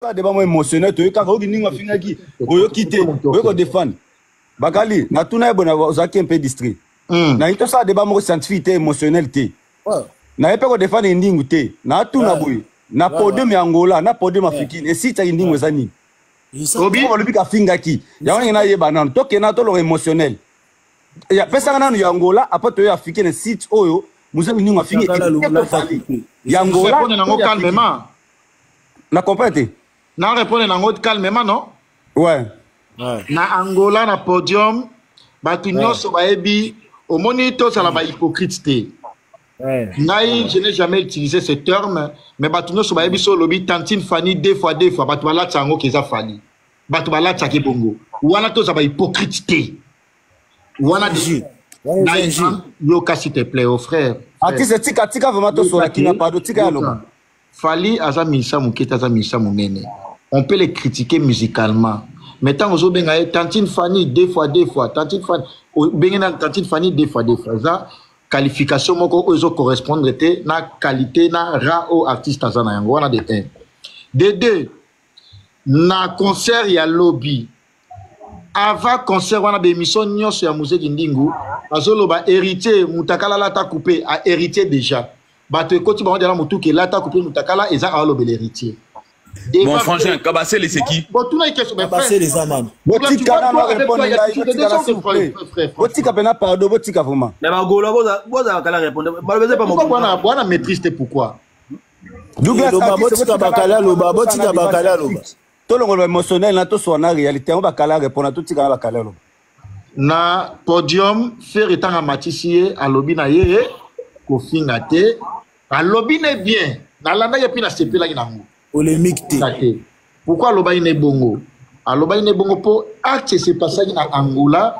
Tosala débat moko émotionnel, toyoki kaka oyoki ndenge afingaki, oyoki te, oyoki kodefendre. Bakali, natuna ye boye, ozalaki un peu distrait. Nalingi tosala débat moko scientifique te, émotionnel te. Naye mpe kodefendre ndingu te. Natuna boye, na podium ya Angola, na podium africaine, esitaki ndingu eza nini? Obi balobi kafingaki. Yango ndenge nayeba nanu. Tokenda tolonga émotionnel. Ya pesaka nanu ya Angola, après toyo africaine site oyo Mzee Ndingu afingi ya Angola. Répondre nango calmement. Na comprendre te. Na répondre nango calmement non? Ouais. Na Angola na podium bato nyonso bayebi omoni tozala ba hypocrite te. Ngai je n'ai jamais utilisé ce terme mais bato nyonso bayebi so olobi tantine Fanny deux fois deux fois bato balatisa yango ke eza Fally. Bato balatisaki bongo. Wana tozala ba hypocrite te. Wana yoka s'il te plaît, oh frère. Artiste tika tika vraiment tosola kina pardon tika ya loba. Fally aza musicien moke te, aza musicien monene. On peut les critiquer musicalement. Mais tant ozobenga ye tantine Fanny deux fois deux fois, tantine Fanny obenge na tantine Fanny deux fois deux fois. Eza qualification moko oyo ezo correspondre te na qualité na ra oyo artiste aza na yango wana de 1. De 2 na concert ya lobi avant concert wana ba émission nyonso ya Mzee Kindingu azoloba héritier mutakala lata coupe a héritier déjà bato ekoti bango diala motuki elata coupe mutakala eza alobela héritier. Bon, frangin, Kabasele, c'est qui? Bon, tout le question, mais frère. Kabasele, eza nani? Botika nano répondre ngai, botika s'il vous plaît. Botika pena pardon, botika vraiment. Mais bagolo, boza boza kala répondre. Balobeza pas mon. Bwana bwana maîtrise te pourquoi? Douglas, botika bakala aloba, botika bakala aloba. Tolongola émotionnel na toswana na réalité yango bakala répondre totika na bakala aloba. Na podium, Ferre tanga matisi ye alobi na ye kofinga te. Alobi ne bien. Nalandaki et puis nasepelaki nango. Polémique te. Pourquoi alobaki ne bongo? Alobaki ne bongo po acte se passaki na Angola.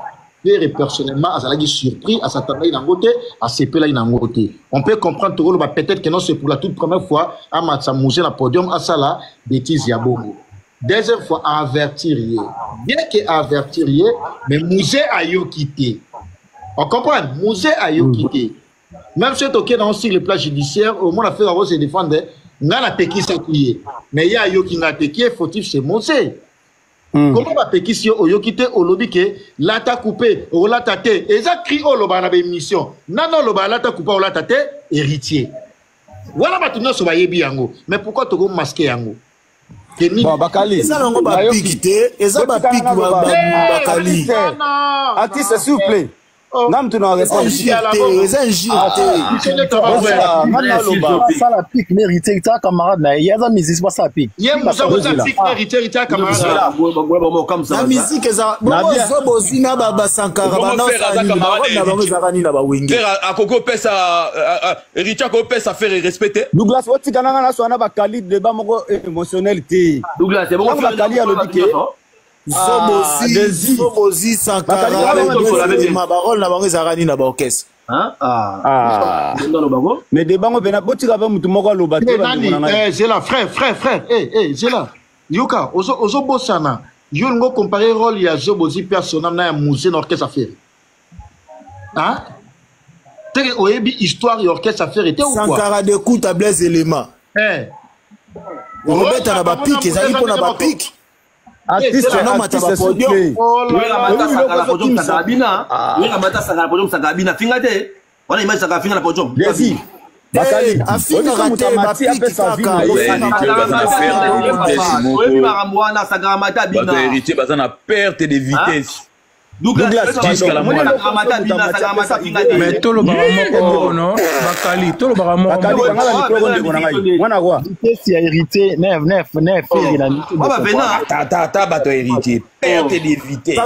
Ferre personnellement azalaki surpris, asatandaki nango te, asepelaki nango te. On peut comprendre tokoloba peut-être que non c'est pour la toute première fois amatisa Mzee na podium asala bêtise ya bongo. Deuxième fois avertir ye. Bien que avertir ye, mais Mzee ayoki te. On comprend? Mzee ayoki te. Même si toke na sur le plan judiciaire, au moins affaire se défendre, nga na pekisaki ye. Mais ye ayoki nga te, qui est fautif c'est Mzee. Comment bapekisi yo oyoki te olobi ke lata coupe olata te eza cri oyo olobaka na baémission nano olobaka lata coupe olata te héritier wana bato nyonso bayebi yango mais pourquoi tokomaske yango? Bon, bakali eza nango bapiki te, eza bapiki bakali. Artiste s'il vous plaît. Nga mutu na répondre. Eza injure te. Sala pique na héritier, tia camarade na ye, aza musicien basala pique. Ye musa oza pique na héritier, tia camarade. Na musique eza bongo zobozi na ba Sankara ba na na bango ezalaka nini na ba Wenge. Frère akoki opesa héritier akoki opesa frère respecté. Douglas otika nanga na swana bakali débat moko émotionnel te. Douglas bongo bakali alobi ke Zobozi, Zobozi, Sankara, barole na bango ezalaka nini na baorchestre? Mais débat ngo pena botika pe mutu moko aloba te ba ndeko na ngai. Zela frère, frère, frère, eh eh zela. Yoka, ozo ozo bosana. Yo ngo comparer rôle ya Zobozi personnel na ya Mzee na orchestre affaire. Hein? Teke oyebi histoire ya orchestre affaire te ou quoi? Sankara de Kuta Blaise Elema. Eh. Robeta na ba pique ezali pona ba pique. Artiste, artiste, s'il vous plaît. Desi, Bakali, afingaka te bapiki kaka. Bato héritier baza na perte de vitesse. Douglas, jusqu'à la moelle. Mais tolobaka moko no bakali tolobaka moko. Bakali kanga ba micro ndeko na ngai. Mwana kwa. Vitesse ya héritier 9 9 9 Ferre na mito. Ta ta ta bato héritier perte de vitesse.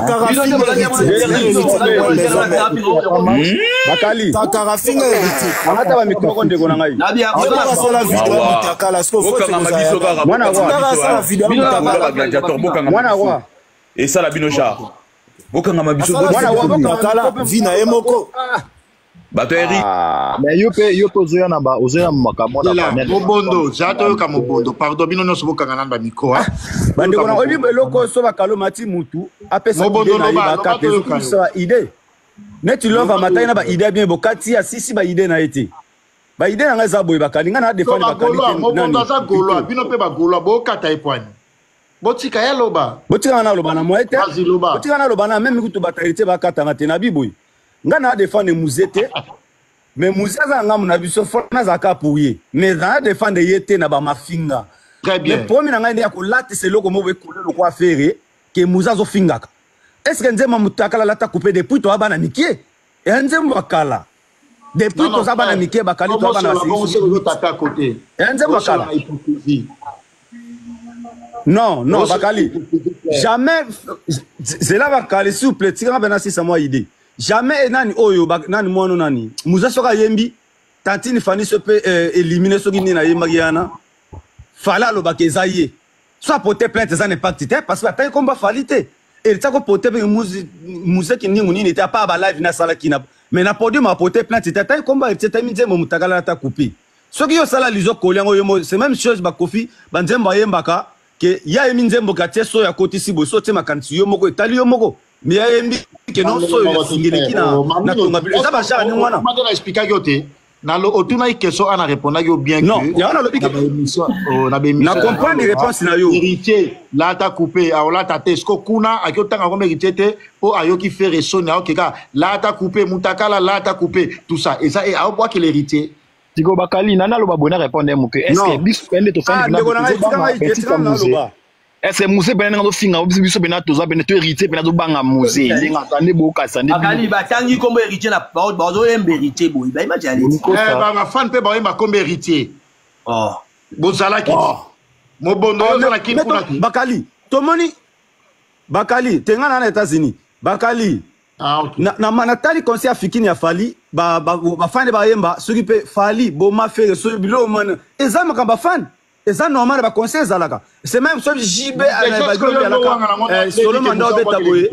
Bakali. Sankara finga héritier. Ata ba micro ndeko na ngai. Asala video mutakala siko faut Mwana kwa. Asala video mutakala. Gladiator bokanga. Mwana kwa. Esala bino genre. Bokangama biso mutakala vi na ye moko. Bato eri. Mais yo pe yo pe ozoya na ba ozoya makambo na panel. Mobondo, za toyoka mobondo. Pardon bino nyonso bokanga nanu ba micro hein. Bandeko na oyebi eloko so bakalo mati mutu apesa idée na ye bakata ezokisa ba idée. Neti love amataki na ba idée bien bokati asisi ba idée na ye te. Ba idée na ngai eza boye bakali ngai na défendre bakali te. Mobondo aza gaulois bino pe ba gaulois bokata ye poani. Botika ye aloba. Botika nga naloba na moye te. Vas-y, loba. Botika naloba na meme kutu bato héritier bakatanga te na biboyi. Nga na défendre Mzee te. Mais Mzee aza na ngambo na biso fo nazalaka pour ye. Mais na défendre ye te na bamafinga. Très bien. Mais problème na ngai nde ya kolatisa eloko moko ekole lokola Ferre ke Mzee azofingaka. Est ce que nzembo mutakala lata coupe depuis toa bana mikie? Ya nzembo ya kala. Depuis toza bana mikie bakali toa bana basisi. Ya nzembo ya kala. Non, non, Bakali. Jamais, c'est là Bakali, s'il vous plaît, tika bena sisa moi idée. Jamais nani oyo nani mwana nani. Muza soka yembi, tantine Fanny se peut éliminer soki nini na yembaki yana. Fala alobaka eza ye. Soit porter plainte eza na impact te parce que ataki komba Fally te. Et ça ko porter pe muzeki ningu nini te apa ba live na sala kina. Mais na podium a porter plainte te ataki komba te tami nzembo mutakala ta couper. Soki yo sala lizo koli yango yo mo c'est même chose ba Kofi ba nzembo ayembaka ke ya yemi nzembo ka tie so ya kotisi boye so tie makanisi yo moko etali yo moko mais ya yembi ke non so ya singeleki na na tonga bilo eza ba genre ndenge wana. Mama na expliquaki yo te na lo otunaki question ana répondaki yo bien non yango nalobi ke na ba émission na comprendre réponse na yo héritier lata coupe aolata te siko kuna aki otanga kombe héritier te po ayoki Ferre soni aokeka lata coupe mutakala lata coupe tout ça eza aobwakela héritier. Sikoyo bakali nani aloba boye na répondre ye moke. Est ce que biso pene nde tofandi kuna petit ya musée. Est ce que musée pene ndenge azofinga biso biso pene toza pene to héritier pene azobanga musée ndenge aza nde bokasa nde. Bakali batangi kombo héritier na bazoyemba héritier boye ba image ya leti. Eh ba fan pe baoyemba kombo héritier. Oh. Bozalaki. Mobondo yo ozalaki kuna. Bakali tomoni Bakali te nga na na États-Unis. Bakali Ah, okay. Na, na, natali conseil afikini ya Fally ba ba ba fan bayemba soki pe Fally boma Ferre soki biloko mana eza makambo ya fan eza normal ba conseil ezalaka c'est même soki JB solo manda obeta boye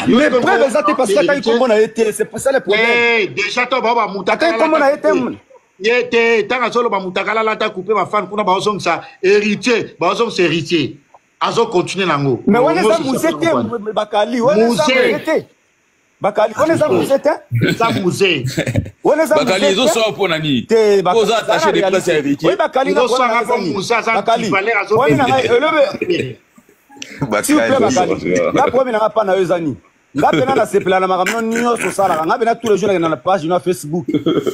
mais preuve eza te parce que atangi kombo na ye te c'est ça le problème. Hey, déjà to ba ba mutaka atangi kombo na ye te ye te ntango azoloba mutakala alata coupe bafan kuna baozongisa héritier baozongisa héritier azo continuer nango. Mais wana eza musée te bakali wana eza musée te bakali wana eza musée te eza musée wana eza bakali ezo soa mpo na nini te oza attaché de presse ya héritier oui bakali nga osanga mpo musée aza valeur azo wana na elobe s'il vous plaît bakali nga problème na nga pa na yo eza nini nga mpena nasepela na makambo no nyonso osalaka nga mpena tous les jours nakenda na page no ya Facebook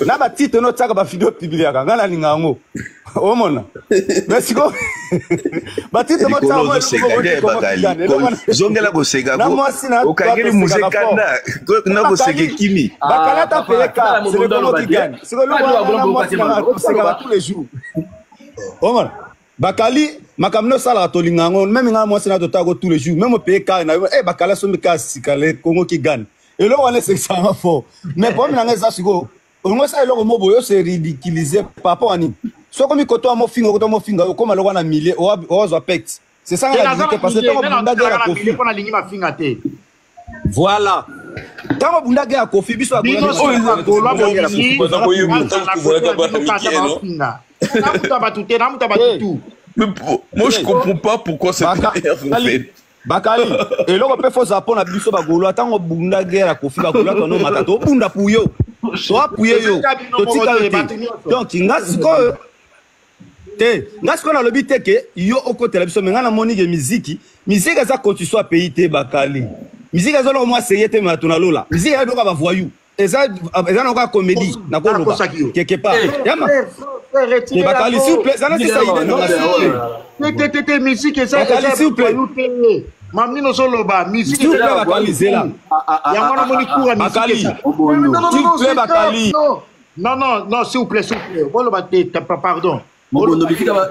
na batitre no otiaka bavideo opubliaka nga nalinga yango omona mais siko batitre mozongela koseka okangeli muse kanda na koseka ekimi bakalata peyeka selekomokigan siko eloko mwasi na tosekaka tous les jours omona Bakali makambo nde osalaka tolinga yango meme ngai mwasi na totako tous les jours meme opeye kare na yo eh bakali asombi kare sika le Congo qui gagne eloko wana esekisaka nga fort mais problème na ngai eza sikoyo olingi osala eloko moko boye ose ridiculiser par rapport à nini soki omi koto mofinga koto mofinga okóma eloko wana milie ozwa pecte c'est ça nga nalingi te parce que ntango bunda guerre ya Kofi mpo nalingi mafinga te voilà ntango bunda guerre ya Kofi biso namuta bato te namuta bato tu. Mais moi je comprends pas pourquoi ça m'énerve en fait. Bakali eloko mpe foza mpo na biso bagolois ntango bunda guerre ya Kofi bagolois tonomata tobunda pour yo toapuye yo totika yo te donc nga sikoyo te nga sikoyo nalobi te ke yo okotela biso me nga namoni ke miziki miziki eza constitution ya pays te bakali miziki eza eloko mwa seye te me bato na lola miziki eza biloko ya bavoyou eza eza na kaka comédie nakoloba quelque part yama te bakali s'il vous plaît zana sisa idée na nga s'il vous plaît te te te musique eza bakali s'il vous plaît mamini ozoloba musique s'il vous plaît bakali zela yango wana moni cours ya bakali s'il vous plaît bakali non non non s'il vous plaît s'il vous plaît boloba te pardon Mobondo bisika ba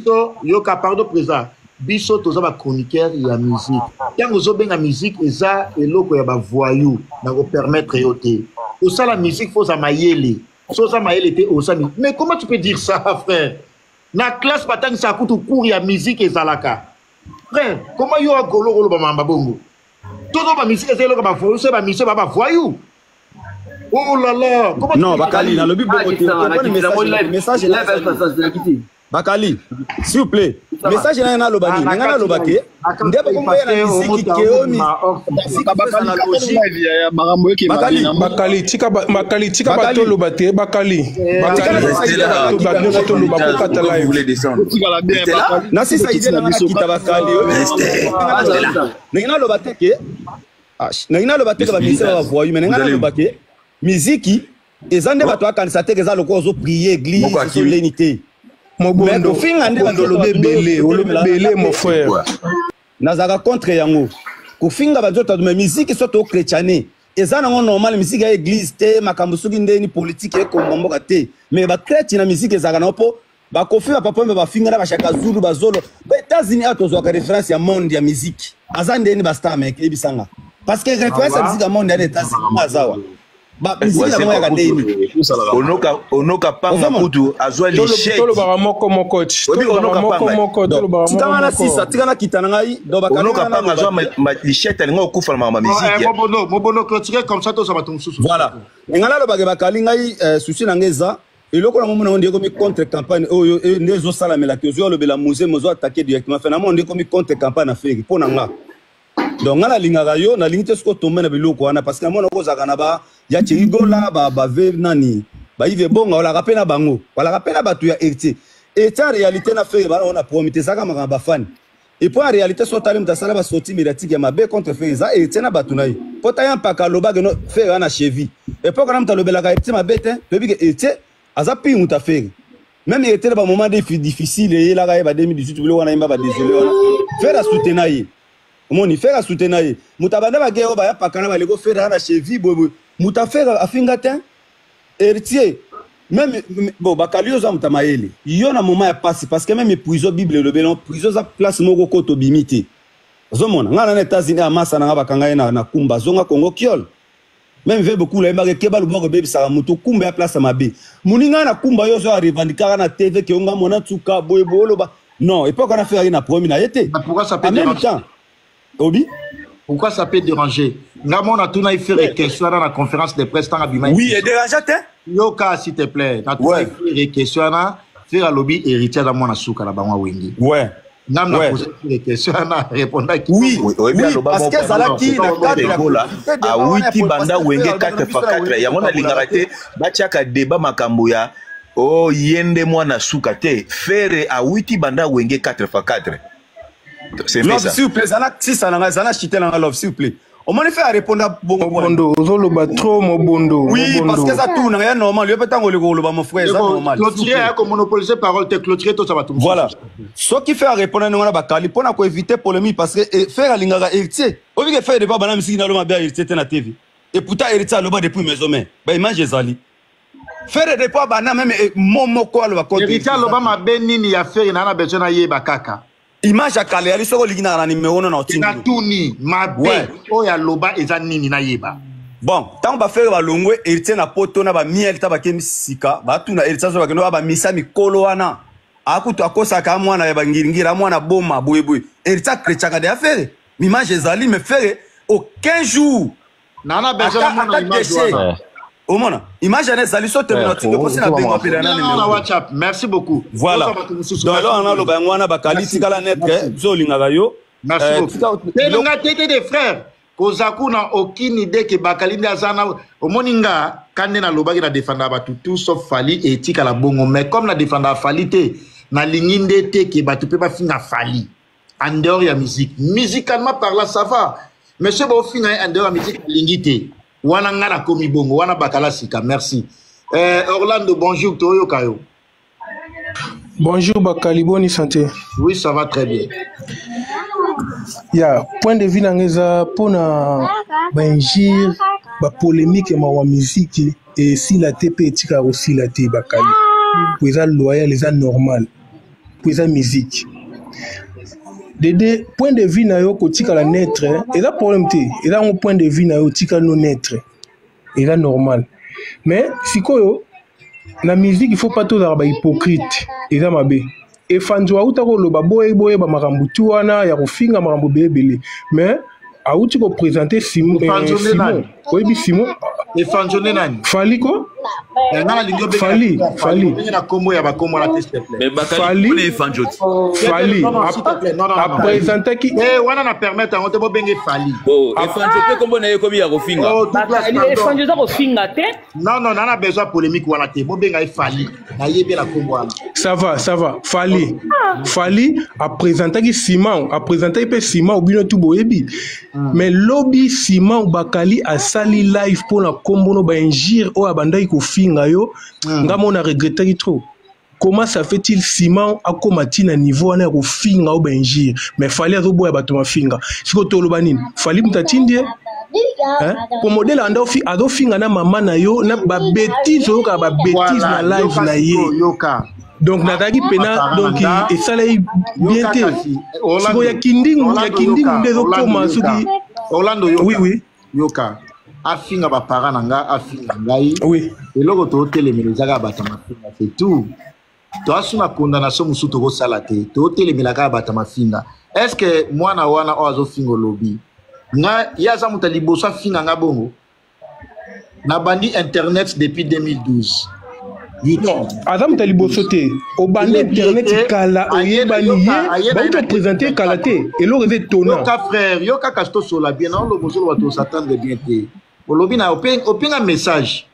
so yoka pardon président biso toza bachroniqueur ya musique ntango ozobenga musique eza eloko ya bavoyou na kopermettre yo te osala musique fo oza mayele so oza mayele te oza mais comment tu peux dire ça frère na classe batangisaka kutu cours ya musique ezalaka frère comment yo agolo koloba mamba bongo tozo bamusike eza eloko bavoyou so bamusike ba bavoyou. Oh là là! Comment non, Bakali, dans le but, message, message, Bakali, s'il vous plaît. Message na naloba nini? Nga naloba ke nde bakomboya na miziki keomi. Bakali tika bakali tika batoloba te bakali. Bakali bato nyonso toloba kokata live. Nasisa ide na kita bakali. Ndenge naloba te ke ndenge naloba te ke bamusicien ba voyou, mais ndenge naloba ke miziki eza nde bato akanisa te ke eza lokola ozo prier église ozoleni te. Mobondo kofinga nde olobi ebele, olobi ebele mon frère. Nazalaka contre yango kofinga banzoto, mais miziki so tochrétiane eza nango normal. Miziki ya église te, makambo soki ndeni politike ekomba mboka te, mais bachrétien na miziki ezalaka nango mpo bakofi bapapa mpe bafinga na bashaka zulu bazolo ba États-Unis. Awa tozwaka référence ya monde ya miziki aza ndeni bastar américain eyebisanga, parce que référence ya miziki ya monde ya na États-Unis azawa miziki na bango yaka ndeni. Onoka panga kutu azwa lishete. Tolobaka moko moko, tolobaka moko moko, tolobaka moko. Tika na sisa, tika na kita na ngai. Donc onoka panga azwa lishete, alinga kokufa na makambo ya miziki. Mobondo, mobondo, clôturer comme ça tozwa bato mosusu. Voilà, ngai nalobaka bakali ngai souci na ngai eza eloko nango mona nde ekomi contre campagne oyo nde ezosalamelaki. Ozwi alobela musée, mozo attaquer directement fe namona nde ekomi contre campagne na Ferre mpo na nga. Donc nga nalingaka yo, nalingi te soki otombe na biloko wana, parce que namona kozalaka na ba ya Chirigola bave nani baive bonga, olaka mpe na bango, olaka mpe na bato ya Héritier. Héritier en réalité na Ferre bana na promi te, ezalaka makambo bafani. Et puis en réalité so otali moto asala basortie médiatique ya mabe contre Ferre, eza Héritier na bato na ye, mpo ta ya mpaka alobaki no Ferre wana cheville. Epoque wana moto alobelaka Héritier mabe te. Toyebi ke Héritier aza pire moto aFerre. Même Héritier na bamoment difficile eyelaka ye ba 2018, biloko wana yemba badésolé wana, Ferre asutena ye. Omoni Ferre asutena ye, moto abanda bagere oyo baya paka na baleko Ferre wana cheville boyeboye, moto aFerre afinga te Héritier. Même bon, bakali oza moto ya mayele, yo na moment ya pasi, parce que même prison, Bible elobi non, prison eza place moko ko tobimi te. Ozomona ngai na États-Unis, amasa na nga bakanga ye na kumba azonga Congo kiol. Même ve bokula yembaka ekeba loboko ebebisaka moto. Kumba ya place ya mabe, moninga na kumba yo ozo arevandikaka na TV ke onga mwana nsuka boye boye, oloba non. Epoque wana Ferre na problème na ye te. Pourquoi ça peut en même temps obi Pourquoi ça peut déranger? Nga mona tuna Ferre question wana na conférence de presse tanga bima. Oui, et déranger te. Yoka, s'il te plaît. Na tuna Ferre question wana, Ferre alobi Héritier aza mwana suka na bango Wenge. Nga na posé Ferre question wana, répondaki. Oui, oui, parce que ezalaki na cadre ya Gola awiti banda Wenge 4 x 4. Yango nalingaka te batiaka débat makambo ya o ye nde mwana suka te. Ferre awiti banda Wenge 4 x 4. C'est fait ça. S'il vous plaît, zala sisa na ngai, zala chite na ngai, love, s'il vous plaît. Omoni Ferre arépondre bongo. Mobondo ozoloba trop, mobondo. Oui, parce que eza tout na ngai normal. Yo mpe ntango olingi koloba, mon frère, eza normal. Clôturer ya komonopoliser parole te, clôturer tosa bato. Voilà, soki Ferre arépondre ndenge wana bakali mpona koéviter polémique, parce que Ferre alingaka Héritier. Oyebi ke Ferre depa bana misiki nalo mabe ya Héritier te na TV, et pourtant Héritier aloba depuis maison mère, baimage ezali. Ferre depuis bana même mo moko aloba contre Héritier aloba mabe nini ya Ferre? Na besoin nayeba kaka. Image ya kala eyali, soki olingi naka na nimero no na otindi. Natuni mabe oyo aloba eza nini, nayeba. Bon, ntango baFerre balongwe, Héritier na poto na bamiel ta bakemi sika, batuna Héritier azo bakende bamisa mikolo wana akutu akosaka mwana ya bangiringiri, amwana boma boyeboye. Héritier akretiaka deya Ferre, image ezali, mais Ferre aucun jour nana besoin namona image wana. Omona image wana ezali so teme na tinde kosi na bengo apela na na WhatsApp. Merci beaucoup. Voilà, donc eloko wana aloba yango wana. Bakali, tikala netre, biso olingaka yo. Merci beaucoup. Nga te te de frère koza kuna, aucune idée ke bakali nde aza na. Omoni nga ka nde nalobaki na defanda bato tout sauf Fally, etikala bongo. Mais comme na defanda Fally te, nalingi nde te ke bato mpe bafinga Fally en dehors ya musique. Musicalement parlant, ça va, mais soki bofinga ye en dehors ya musique, nalingi te wana. Nga nakomi bongo wana bakala sika. Merci. Orlando, bonjour, toyoka yo. Bonjour Bakali, bonne santé. Oui, ça va très bien. Ya point de vue na ngai eza mpona bainjure, bapolémique ya mawa musique esila te mpe etikala kosila te. Bakali, po eza loyal, eza normal, po eza musique. Dede, point de vue na yo kotikala neutre eza problème te, eza yango point de vue na yo, otikali no neutre, eza normal. Mais sikoyo na musique, il faut pas tozalaka bahypocrite, eza mabe. Efanzo auta koloba boye boyeba makambo tu wana ya kofinga makambo ebele, mais auti koprésente Simon. Simon, oyebi Simon? Efanzo nde nani? Fally ko. Nga nalingi obenga Fally, Fally. Obenge na kombo ya bakombo wana te, s'il te plaît. Mais Bakali, Fally. mpona Efanjo ti. Fally Non, non, s'il te plaît. Non, non, non, non. apresentaki Eh, wana na permettre yango te, bobenge Fally. Oh, Efanjo mpe kombo na ye ekomi ya kofinga. Oh, Douglas, Bakali pardon. Efanjo eza kofinga te. Non, non, nana besoin polémique wana te. Bobenga ye Fally. Nayebi na kombo wana. Ça va, ça va. Fally. Fally apresentaki Simon, apresentaki mpe Simon bino tu boyebi. Mais lobi Simon Bakali asali live mpona kombo no ba injure oyo abandaki kofinga yo. Nga mona regrettaki trop. Comment ça fait-il Simon akoma ti na niveau wana ya kofinga oyo ba injure? Mais Fally azoboya bato mafinga. Sikoyo toloba nini? Fally mutu atindi ye? Hein? Po modèle anda azofinga na mama na yo na ba bêtise, oyoka ba bêtise Voilà, na live yoka na ye. sikoyo, yoka. Donc nazalaki pena Baparent donc na nga. esalaki bien Yoka te. kasi. Orlando. Sikoyo ya Kindingu, ya Orlando, Kindingu yoka. nde ezokoma Orlando, yoka. soki Orlando, yoka. Oui, oui. Yoka. Afinga baparent na nga, afinga ngai. Oui. Eloko totelemela eza kaka bato ya mafinga, c'est tout. Toasu na condamnation mosusu tokosala te, totelemela kaka bato ya mafinga. Est ce que mwana wana oyo azofinga, olobi nga ye aza moto ya liboso afinga nga bongo? Nabandi internet depuis 2012, YouTube. Non, aza moto ya liboso te. Obanda Oyebi internet ete kala, oyebani yoka, ye aye na ye bauti na oprésente kala te, eloko eza étonnant. Yoka frère, yoka kasi, tosola bien. Na oloba, ozoloba, tos'entendre bien te. Olobi na openga message,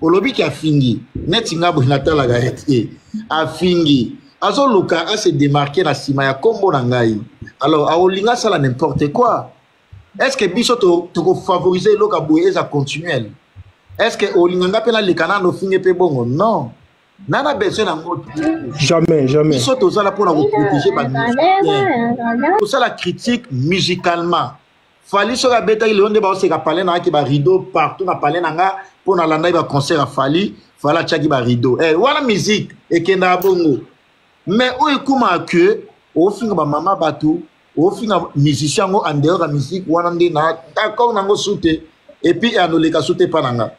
olobi ki afingi neti nga boye, natalaka ye te. Afingi, azoluka ase démarquer na nsima ya nkombo na ngai, alors aolinga asala n'importe quoi. Est ce que biso tokofavoriser eloko ya boye eza continuel? Est ce que olinga nga mpe naleka nano ofinge mpe bongo? Non, nana besoin nango te. Jamais, jamais. Biso tozala mpona koprotéger bamusicien, kosala critique musicalement. Fally soki abetaki lelo nde baoseka palais na ngaki, barideau partout na palais na nga, mpo nalandaki baconcert ya Fally. Fally atiaki barideau, eh, wana musique ekendaka bongo. Mais oyo ekomaka ke ofinga bamama bato, ofinga musicien yango en dehors ya musique, wana nde na d'accord nango su te. Et puis eyandoleka su te mpa na nga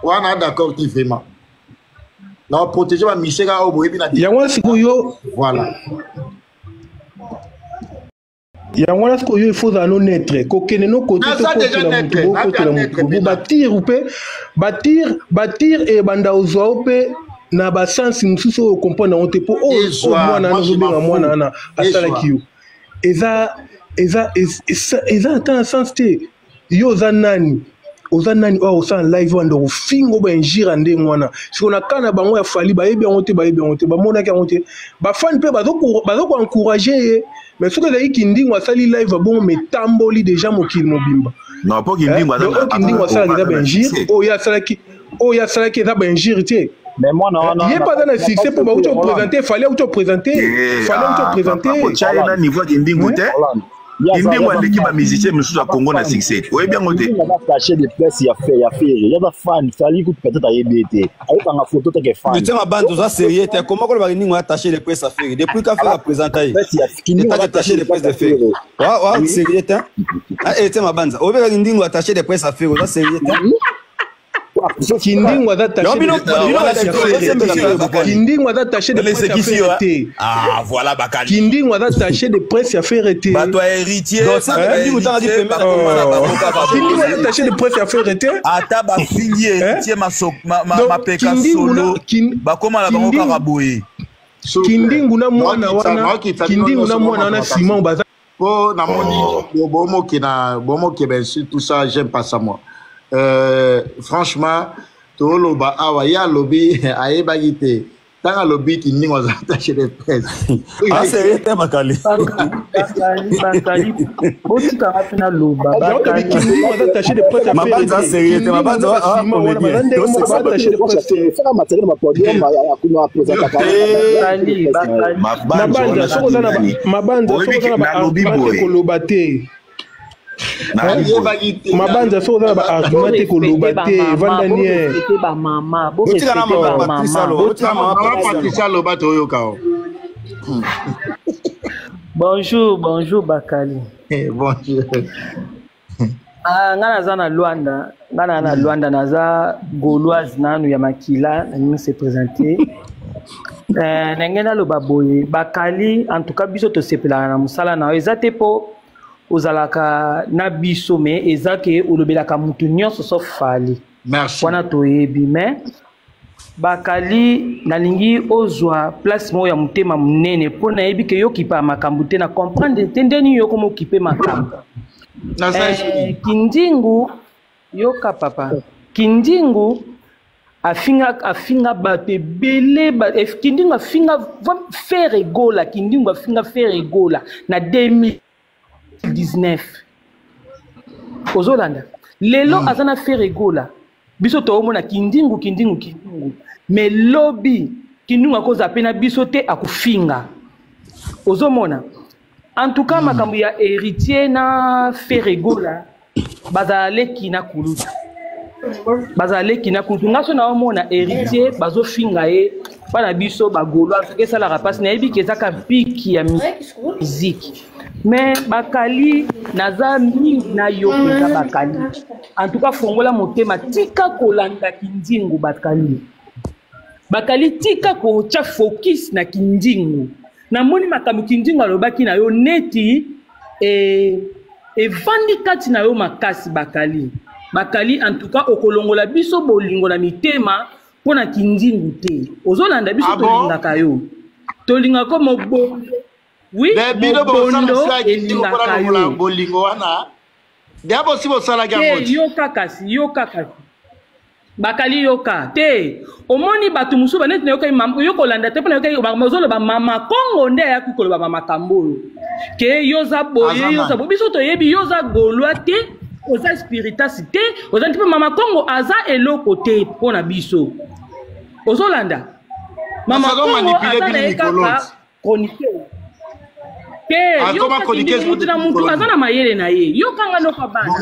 wana, d'accord te vraiment. Na protéger bamusicien kaka oyo boyebi na Yango wana sikoyo. Voilà. Yango wana sikoyo, il faut ozala no neutre, kokende no kote Naza déjà tokotela motu, neutre, bokotela naza motu neutre bo mpenza. Batire mpe batire ebanda ozwa yo mpe na basansi mosusu oyo okomprendre yango te, mpo oyo Ezwa, mwana wana moi, je ozobenga m'en mwana fous. wana asalaki yo, eza ata na sens te. Yo oza nani? Oza nani oyo osala live wana, kofinga bainjure ndenge wana? Siko na ka na bango ya Fally, bayebi yango te, bayebi yango te, bamonaki yango te. Bafani mpe bazokoencourager ye, mais soki ezalaki Kindingo asali live abongo, metamboli déjà mokili mobimba. Non, mpo Kindingo aza Donc oyo Kindingo asalaki eza bainjure, oyo ye asalaki eza bainjure te. Mais mwana wana Ye mpe aza na succès, mpo bauti oprésente Fally, auti oprésente Fally, auti oprésente. Kotya ye na niveau ya Kindingo te. Kindingo aleki bamusicien mosusu ya Congo na succès, oyebi yango te. Aza attaché de presse ya Ferre, ye aza fan. Fally kutu peut-être ayebi ye te, ayokanga photo teke fan. Lutin Mabandi, oza sérieux te. Comment kolobaka Kindingo attaché de presse affaire depuis ka Ferre aprésenta ye? Kindingo attaché de presse de Ferre wa wa sérieux te. Ah, Lutin Mabanza, oyebaka Kindingo attaché de presse affaire, oza sérieux te. Kindingo aza attaché de presse ya Ferre. Kindingo aza attaché de presse ya Ferre te. Ah, voilà Bakali. Kindingo aza attaché de presse ya Ferre te. Bato ya Héritier. Kindingo aza attaché de presse ya Ferre te. Ata bafingi Héritier mapeka solo, bakóma na bango kaka boye. Kindingu na mwana wana, Kindingu na mwana wana Simon baza Po namoni bomoke na bomoke bensu, tout ça, j'aime pas ça moi. Franchement, toloba awa, ye alobi ayebaki te. Ntango alobi Kindingo aza attaché de presse. Ah, sérieux te, Bakali. Bakali, botikanga mpe naloba. Kindingo aza attaché de presse ya Mabanza sérieux te, Mabanza. Attaché de presse. Mabanza, soki oza na Mabanza, soki oza na baargument te, koloba te. Mabanza, soki oza na baargument te, koloba te, evanda nie. Patricia, aloba, toyoka o. Bonjour, bonjour Bakali. Bonjour. Ah, nga naza na Luanda, nga na Luanda, naza gauloise nanu ya makila, nalingi se présenter. Ndenge naloba boye, Bakali, en tout cas biso tosepelaka na mosala na yo. Eza te mpo ozalaka na biso, mais eza ke olobelaka mutu nyonso sauf Fally. Merci. Wana toyebi mais Bakali nalingi ozwa place moko ya motema monene mpo nayebi ke yo okipa makambo te na comprendre te nde nini yo okoma okipe makambo. Eh, Kindingu yoka papa Kindingu afinga afinga bato ebele ba, eh, Kindingu afinga Ferre Gola, Kindingu afinga Ferre Gola na 2019 ozolanda lelo aza na Ferre Gola biso toomona Kindingu Kindingu Kindingu mais lobi Kindingu akozala mpe na biso te akofinga ozomona. En tout cas makambo ya Héritier na Ferre Gola bazala leki na kulutu, bazala leki na kulutu. Nga so naomona Héritier bazofinga ye bana biso bagaulois soki esalaka mpasi nayebi ke ezaka mpiki ya miziki mais Bakali naza mingi na yo mpenza Bakali. En tout cas fongola motema, tika kolanda Kindingu Bakali. Bakali tika kotya focus na Kindingu. Namoni makambo Kindingu alobaki na yo neti evandi kati na yo makasi Bakali. Bakali en tout cas okolongola biso bolingo na mitema mpo na Kindingu te. Ozolanda biso tolingaka yo. Tolingaka mobondo. Oui, mobondo elingaka yo. Bolingo wana. Deya bosi bosalaki yango te. Yoka kasi, yoka kasi. Bakali yoka te. Omoni bato mosusu baneti nayoka yo kolanda te mpo nayoka ozoloba mama Kongo nde ayaki koloba ba makambo oyo ke yo oza boye, yo oza boye. Biso toyebi yo oza gaulois te, oza spiritas te, oza nti mpe mama Kongo aza eloko te mpo na biso. Ozolanda mama Kongo aza na ye kaka chroniqueur te. Yoka mutu na mutu aza na mayele na ye. Yokanga noka bana,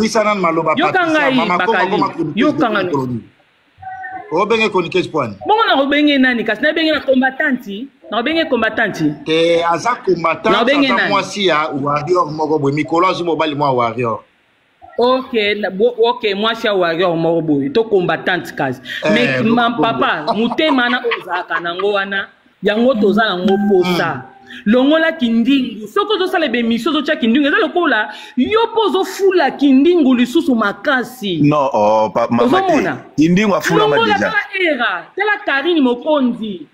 yoka ngai Bakali, yokanga no obenge chroniqueuse poani bongo nakobenge nani kasi? Nabenge na combattante, nakobenge combattante te. Aza combattante, aza mwasi ya warrior moko boye. Mikolo azwi mobali mwa warrior. Ok, ok, mwasi ya warrior moko boye to combattante kasi. Mais papa, motema na oyo ozalaka nango wana, yango toza nango posa. Longola Kindingu. Soki ozosala bemission ozotya Kindingu, eza lokola yo mpo ozofula Kindingu lisusu makasi. Non, oh, pa, mama te. Kindingu afulama déjà. Tala era, tala Karine Mokonzi.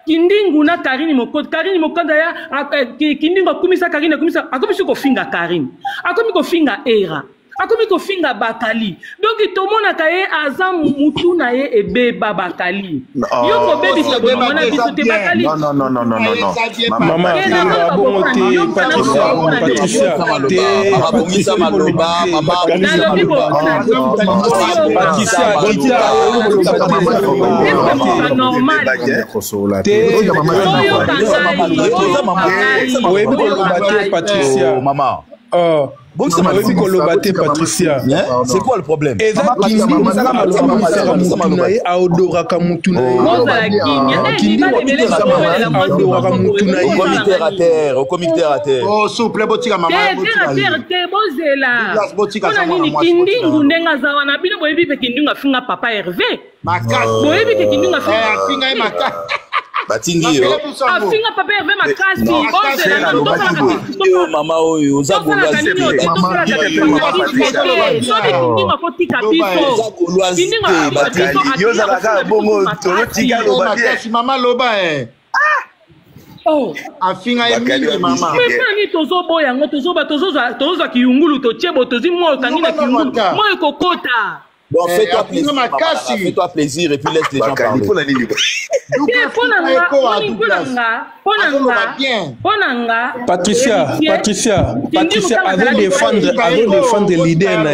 Kindingu na Karine Mokonzi, Karine Mokonzi aya Kindingu akumisa Karine, akumisa, akomisi kofinga Karine, akomi kofinga era, akomi kofinga Bakali. Donc tomonaka ye aza mutu na ye ebeba Bakali. Yo kobebisa bolingo na biso te Bakali. Non, non, non, non, non, non, non. Mama, koloba bongo te Patricia, Patricia te. Bongisa maloba, mama. Nalobi Patricia, kita koloba normal te. Oyebi koloba te Patricia. Mama. Oyebi koloba te Patricia. C'est quoi le problème? Eza Kindingu akomisaka mutu na ye, aodoraka mutu na ye. Kindingu aodoraka mutu na ye. Okomi terre à terre, okomi terre à terre. Oh, s'il vous plaît, botika mama. Terre à terre te, bozela. Mpona nini Kindingu ndenge aza wana? Bino boyebi mpe Kindingu afinga papa Hervé. Boyebi ke Kindingu afinga ye makasi. Batindi yo. Afinga papa Hervé makasi. Bozela, yo mama oyo oza gauloise te. Soki Kindingu akotika biso, Kindingu akotika biso. Yo ozalaka bongo, tozotika loba bien. Mama loba eh. Afinga ye mingi mama. Nani tozoboya yango? Tozoba, tozozwa kiyungulu, totie bo tozwi moi, okangi na kiyungulu, moi ekokota. Bon, fais-toi plaisir. Fais-toi plaisir et puis laisse les gens parler. Patricia, Patricia, Patricia azo défendre, azo défendre leader na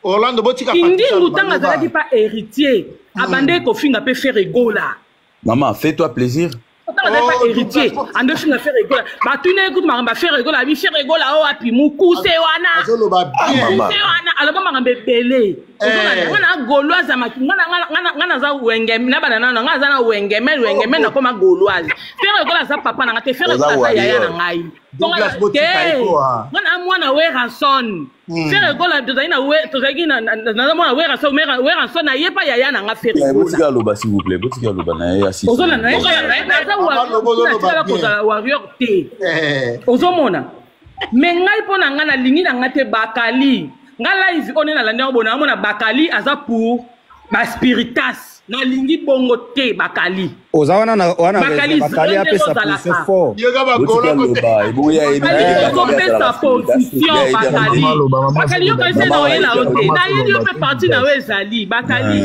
Orlando, botika. Kindingu ntango azalaki pa Héritier, abandeki kofinga mpe Ferre Gola. Maman, fais-toi plaisir. Ntango azali pa Héritier, ande ofinga Ferre Gola. Batuna ye kutu makambo ya Ferre Gola, abi Ferre Gola oyo api mokuse wana, mokuse wana, aloba makambo ebele. Nga na gauloise, nga naza wenge na bana nano, nga aza na wenge men wenge men, nakoma gauloise. Ferre Gola aza papa na nga te, Ferre Gola aza yaya na ngai te. Nga na mwana Werrason. Ferre Gola tozalaki na tozalaki naza mwana Werrason, Werrason naye pa yaya na nga Ferre Gola. Botika aloba s'il vous plaît, botika aloba na ye asisi. Ozolanda naza natikala kozala warrior te, ozomona. Mais ngai mpo na ngai nalingi na ngai te Bakali. Nga live oyo nde nalandi yango boye, naomona Bakali aza pour ba spiritas. Nalingi bongo te Bakali. Oza wana na wana Bakali, raison. Bakali zala ndenge apesa ozalaka. position fort. Yoka bagolo Botika loba ebongo ye ayebi Bakali ndenge Bakali ozopesa azalaka spiritas position ye ayebi yango Bakali. te. Maloba, mama Bakali yo azoloba kanisi te. na Mama oyela yo ayebi te. yango te. Nayebi yo Azoloba mpe te, parti na yo Didas. ezali. Bakali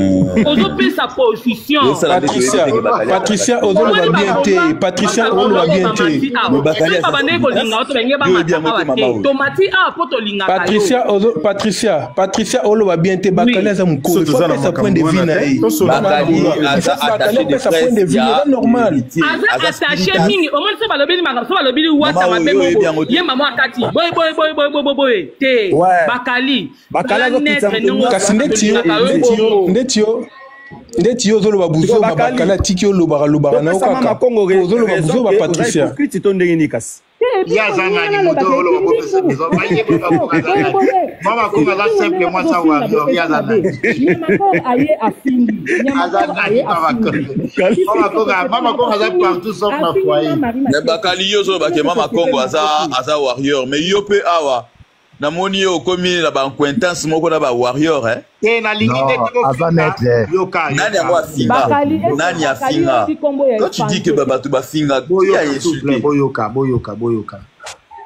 ozopesa position. Osala nde toyebi Patricia, ndenge Bakali azalaka Patricia spiritas. ozoloba Omoni bien te. bagaulois, Patricia bagaulois ozoloba oyo bien te. bamati Mais awa. Bakali Soki aza babandeki spiritas kolinga yo to benge yo oyebi bamataka yango te awa mama te. oyo. Tomati awa mpo tolingaka yo. Patricia ozo Patricia, Patricia oloba bien te. Bakali Oui. aza Biso mokolo, il faut toza na apesa point de makambo vue wana na te ye. tosolola Bakali na Il aza faut Bakali attaché de apesa point de presse vue, ya eza normal. héritier Aza aza attaché spiritas. mingi. Omoni so balobeli makambo, so balobeli Mama wata mabe oyo oyebi bongo. yango te. Ye mama akati. Boye boye boye boye boye boye te. Ouais. Bakali. Bakali Zala azokitisa netre moto ndenge nyonso. Kasi ozalaka ndeti yo, tolingaka yo ndeti yo, bongo. ndeti yo, ndeti yo ozoloba Sikoyo buzoba Bakali, Bakali atiki olobaka lobaka na yo topesa mama kaka. Kongo Ozoloba raison buzoba ke oza Patricia. hypocrite to ndenge nini kasi. Ye aza nani moto oloba bopesa biso bayeba bakongo aza nani mama kongo aza simple mwasi awarrior ye aza nani aza nani mama kongo mama kongo mama kongo aza partout sauf na foyer. Mais Bakali yo ozoloba ke mama Kongo aza aza warrior mais yo mpe awa namoni yo okomi na ba acquaintance moko na ba warrior eh? Te nalingi nde Non, te aza bofinga maître. yoka Nani yango yoka afinga? Bakali esi Nani Bakali afinga? osi kombo ya Quand tu dis que Efange. ba bato bafinga, qui a boyoka s'il vous plaît insulté? Boyoka boyoka boyoka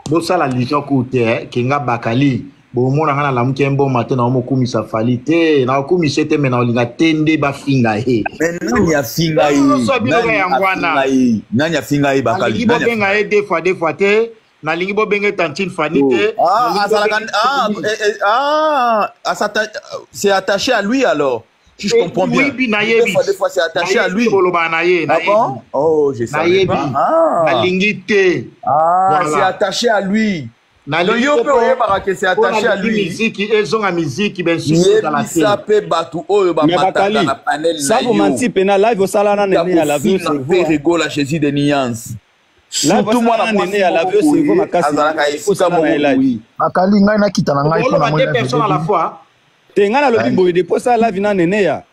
bosala allusion ku te eh, ke nga Bakali bomona nga nalamuki ye mboma te naomokumisa Fali te naokumisa ye te me naolinga te nde bafinga ye. Mais nani afinga ye? Nyonso biloko Nani yango afinga wana ye? Nani afinga ye Bakali? nalingi Nani bobenga afinga ye ye? deux fois deux fois te nalingi bobenga ye tantine Fani Oh. te Ah, nalingi azalaka bobenga ah, ye eh, eh, ah, c'est attaché à lui alors. Si je comprends bien. oui bi Deux nayebi fois, deux fois, c'est attaché à nayebi lui. koloba na ye Ah nayebi bon? Oh, je savais nayebi pas. Ah. nalingi te Ah, c'est voilà attaché à lui. Donc nalingi yo te mpe mpo oyebaka ke c'est mpo attaché à nalingi lui. miziki ezonga miziki bensusu ezala te. Yebisa mpe bato oyo Mais bamataka Bakali, na panel na ça vous yo menti pena live osala na tika nene ya la vie kofinga cerveau. mpe rigola Jésus de nuance Live surtout osala mwana na mwasi nene ya la moko vie cerveau boye makasi. azalaka esika Osala na moko ye live. boye. Bakali ngai nakita na ngai mpo oloba na moi deux personnes à la fois. Te nga nalobi boye depuis osala live na nene ya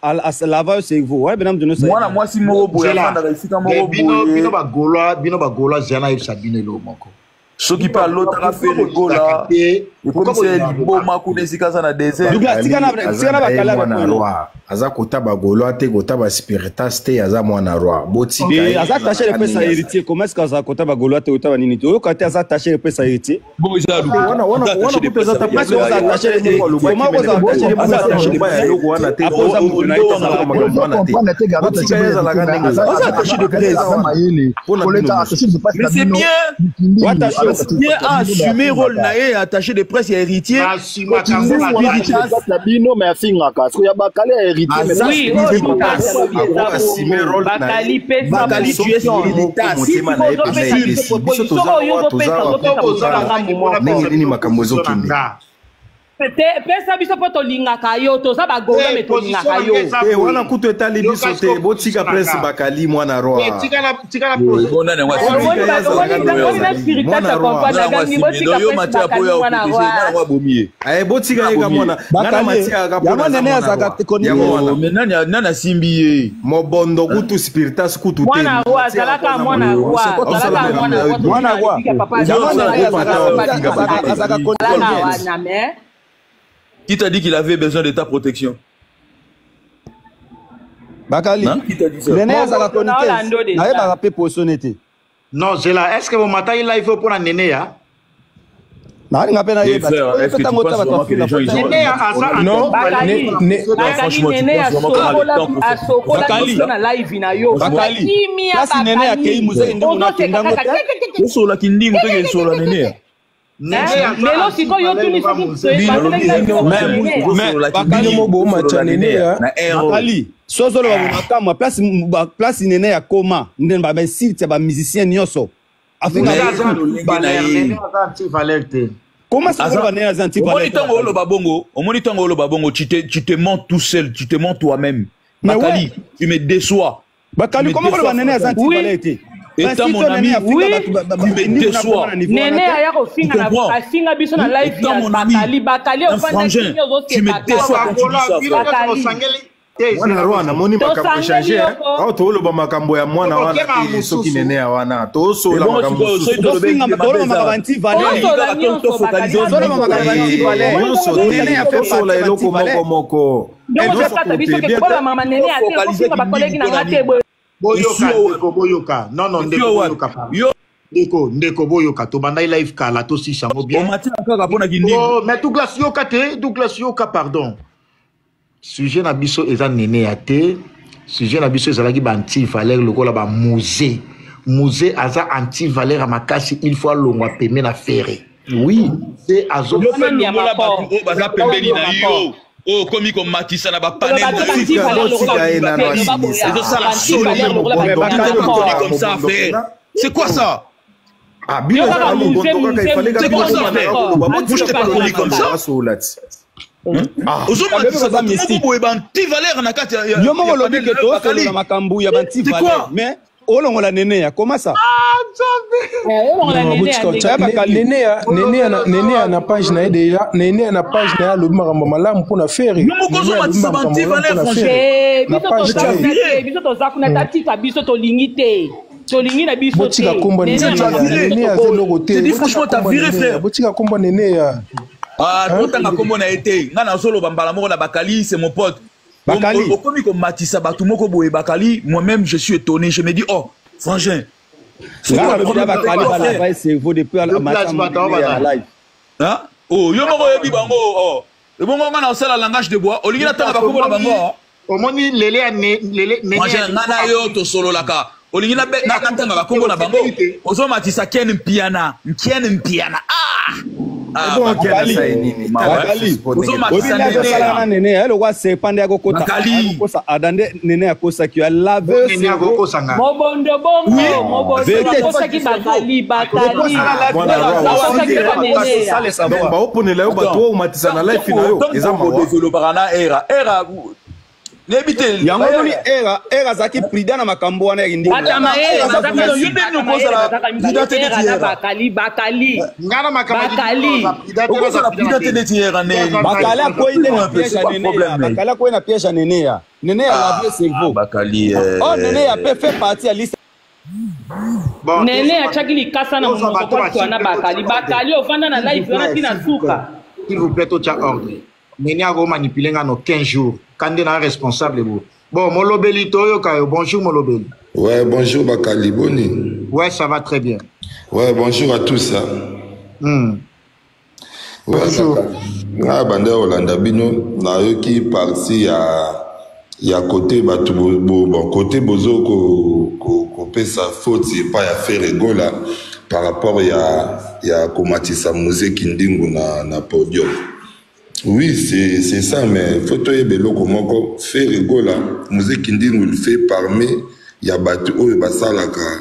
lava yo cerveau. Wana bena moto nyonso Mwana ayebi. mwasi moko boye Zela afandaka esika de moko bino bino boye bagaulois bino bagaulois zela nayebisa bino eloko moko. Soki Bino mpe bagaulois alotaka pourquoi fe bolingaka rigola te pourquoi ekomisa ye bolingaka liboma kuna esika aza na désert. Douglas tika na Bakali aza tika na na ye Bakali mwana avec moi. roi aza kota bagaulois te kota baspiritas te aza mwana roi botika Eh, ye aza attaché azalaka le pesa ndenge azali. héritier. Comment est-ce qu'aza kota ba Gaulois te kota ba nini te? Oyoka te aza attaché le pesa héritier. Bon eza Te lukuta wana wana aza wana attaché de kutu eza presse ta Comment est-ce problème qu'oza te attaché wana ye moko alobaki comment me oza ndeko attaché le moko pesa aza na héritier? loba ya eloko wana te Après oza moto na ye te ozoloba azalaka makambo wana te Ozocomprendre te garde botika attaché ye ya ezalaka héritier ndenge aza ezalaka aza aza attaché de aza presse aza mayele mpo na bino koleka nyonso attaché de presse mais na c'est bino bien. mikindingi Wata aza show. attaché de Bien presse na bino me assumer rôle na afingaka ye attaché de presse ya héritier. Nasumaka yango Kindingu wana attaché de makasi. presse na bino me afingaka sikoyo ya Bakali ya héritier me Aza Oui, oyo spiritas. Bakali alobi ako eza assume bongo. rôle na ye Bakali pesa Bakali tu es position. soki ye moko spiritas. Si motema sikoyo na ye mpena ozopesa biso epesi biso proposition toza oyo awa ozopesa toza awa mpo ozopesa Boza position totala na ngambo ngai mpona moko. ndenge pesa nini bino makambo position na ezokende nga. Te pesa biso mpo tolingaka yo toza bagaulois Te me position tolingaka na nga yo. eza te wana boye. kutu etali Yoka biso te sikoyo botika position na prince nga. Bakali mwana Te roi tikala Bon nani yango asimbi Omoni botika ye ba- azalaka omoni ndenge omoni na azali spiritas mwana ya roi comprendre nani yango agangi asimbi botika donc yo prince matia Bakali po ya mwana oprotege nani yango roi. abomi ye aye botika nani ye ka abomi ye mwana nga na Bakali matiaka mpo yango naza nene mwana azalaka roi te yango koni wana Oh, mais nani nani asimbi ye? Mobondo kutu spiritas kutu te Mwana roi matiaka mpo azalaka aza mwana mwana roi roi C'est quoi ton azalaka aosalaka mwana makambo roi ya tolingi mwana na roi. libika papa Yango Yo nene osala yo groupe azalaka ata ata ofinga ofinga bato te azalaka azalaka connecté. wana me Qui t'a dit qu'il avait besoin de ta protection? Bakali Hein? Qui t'a dit ça? nene azalaka mobondo na chroniqueuse olando deja nayebaka mpe position te. Non zela est ce que bomataki live oyo mpona nene ya Nalinga mpe Eh nayeba te. frère, Oyo est-ce mpe que tu ntango ota penses bato vraiment que bafinga les gens fo ils ont ntango nene ya aza on a Non, le temps Bakali ne, ne, Non, Bakali franchement, tu nene penses vraiment qu'on a le asokola temps pour faire asokola Bakali biso na live na yo Bakali kimia place nene akei Bakali muzee ndingu ozoseka nakendango kaka te. Osola kindingu toke esola nene. nene aza lelo sikoyo antivaleur otuni lokola soki mozee. bino basalaki live bino moko Mais nene mais Osola bino Bakali mo kindingu, bomatya osola nene nene ya na ero. Bakali so ozoloba bomakamwa place place nene ya koma nde bainsulte ya bamusicien nyonso afinga Nene Mais aza eza lolenge na antivaleur nene ye. aza antivaleur te. koma sokoloba Aza nene aza omoni antivaleur te ntango Bakali. oloba bongo, omoni ntango oloba bongo, tu te mens tout seul, tu te mens toi-même. Mais ouais Bakali, tu me déçois. Tu Bakali me koma déçois koloba nene aza franchement. antivaleur oui te. Étant Bainsulte mon oyo nene ami, afinga oui bato tu me ndingu na koma déçois. na niveau wana nene te. aya Tu kofinga na comprends? afinga biso na live Étant ya mon ami, Bakali Bakali un ofandaki frangin, kimia tu me ozoseka Bino déçois kaka quand tu dis bagaulois ça, bino frère. nyonso Bakali bosangeli Mwana roi namoni makambo echange awa, toloba makambo ya mwana wana te, soki nene ya wana tosola makambo mosusu, tosola eloko moko moko. Boyoka ndeko, boyoka. Non, non, ndeko, boyoka, ndeko, ndeko, boyoka. Tobandai live kala, tosisa yango bien. Kaka mpona kindingu. Oh, mais Douglas, yoka te. Douglas, yoka, pardon. Sujet na biso eza nene ya te. Sujet na biso ezalaki ba anti valeur lokola ba musée. Musée aza anti valeur ya makasi, il faut alongwa pembe na Ferre. Oui. Musée azo Yo mpe longola bato oyo baza pembeni na yo, oyo okomi komatisa na bapanel ezosala soni comme ça, frère. C'est quoi ça? Ah, bino C'est quoi ça, frère? Moi, je t'ai pas connu comme ça. Ozomatisa bato moko boye, banti valeur na kati. Yo moko olobi ke tosolola makambo ya banti valeur, mais olongola nene ya comment ça? Neneya na page na ye déjà, Neneya na page na ye alobi makambo malamu mpona Ferre. Biso toza kuna, tatika biso, tolingi te, tolingi na biso. Botika kombo Neneya, aza eloko te. Botika kombo Neneya. Totanga kombo na ye te. Ngai nazoloba mbala moko na Bakali, c'est mon pote. Bakali. Okomi komatisa bato moko boye, Bakali. Moi-même, je suis étonné, je me dis: oh frangin. Bakali balava cerveau depuis live. Oh, yo moko oyebi bango. Oh, ebongo nga na osala langage de bois, olingi natanga bakombo na bango? Omoni lele ya lele. Frangin, nga na yo tosololaka, olingi natanga bakombo na bango? Ozomatisa Ken Mpiana, Ken Mpiana, ah! Osalaka nene eloko serpent nde akokota ada nde nene akosaki yo alave. Mobondo bongo, mobondo bakosaki Bakali, Bakali. Baoponela yo bato oyo omatisa na life na yo, eza mawa. Développaka na era era, nayebi te. Yango omoni, era era azalaki prudent na makambo wana ya Bakali, Bakali. Bakali akwei nde na piège ya Neneya. Bakali akwei na piège ya Neneya. Neneya lave cerveau. Bakali. Oh, Neneya pe fait partie ya liste. Nene atiaki likasa na monoko po atwana Bakali. Bakali ovanda na live wana ntina suka. S'il vous plaît, totya ordre. Nene akomanipule nga no 15 jours kande na responsable bo. Bon, Molobeli, toyoka yo. Bonjour Molobeli. Ouais, bonjour Bakali, boni? Ouais, ça va très bien. Ouais, bonjour à tous. Hein. Ouais, bonjour. Nga banda olanda bino, nayoki parti ya côté bato bo, bon, côté bozo ko ko kopesa faute epai ya Ferre Gola par rapport ya komatisa Musée Kindingu na podium. Oui, c'est ça, mais faut toyeba eloko moko: Ferre Gola, Musée Kindingu, il fait parmi ya bato oyo basalaka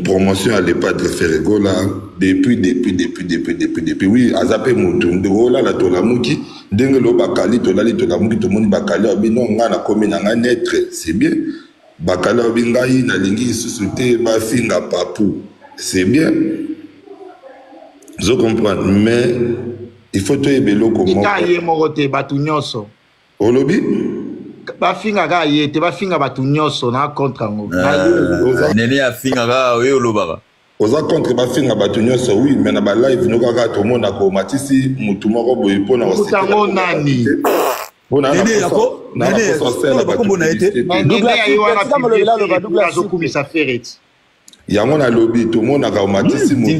promotion ya le Padre Ferre Gola depuis, depuis, depuis, depuis, depuis, depuis. Oui, aza mpe motu. Ndeko, olala tolamuki ndenge lo Bakali, tolali tolamuki, tomoni Bakali abi: non, ngai nakomi na ngai neutre. C'est bien. Bakali abi: ngai nalingi lisusu te bafinga Papu. C'est bien, zo comprendre, mais il faut toyeba eloko moko. Eka ye moko te, bato nyonso. Olobi? Bafinga kaka ye te, bafinga bato nyonso na contre yango. Nene afingaka oyo olobaka. Oza contre bafinga bato nyonso, oui, mais na balive no kaka tomonaka omatisi motu moko boye mpona yango nani? Nene yako, Nene bakombo na ye te. Nene ye wana azokumisa Ferre. Yango nalobi, tomonaka omatisi motu.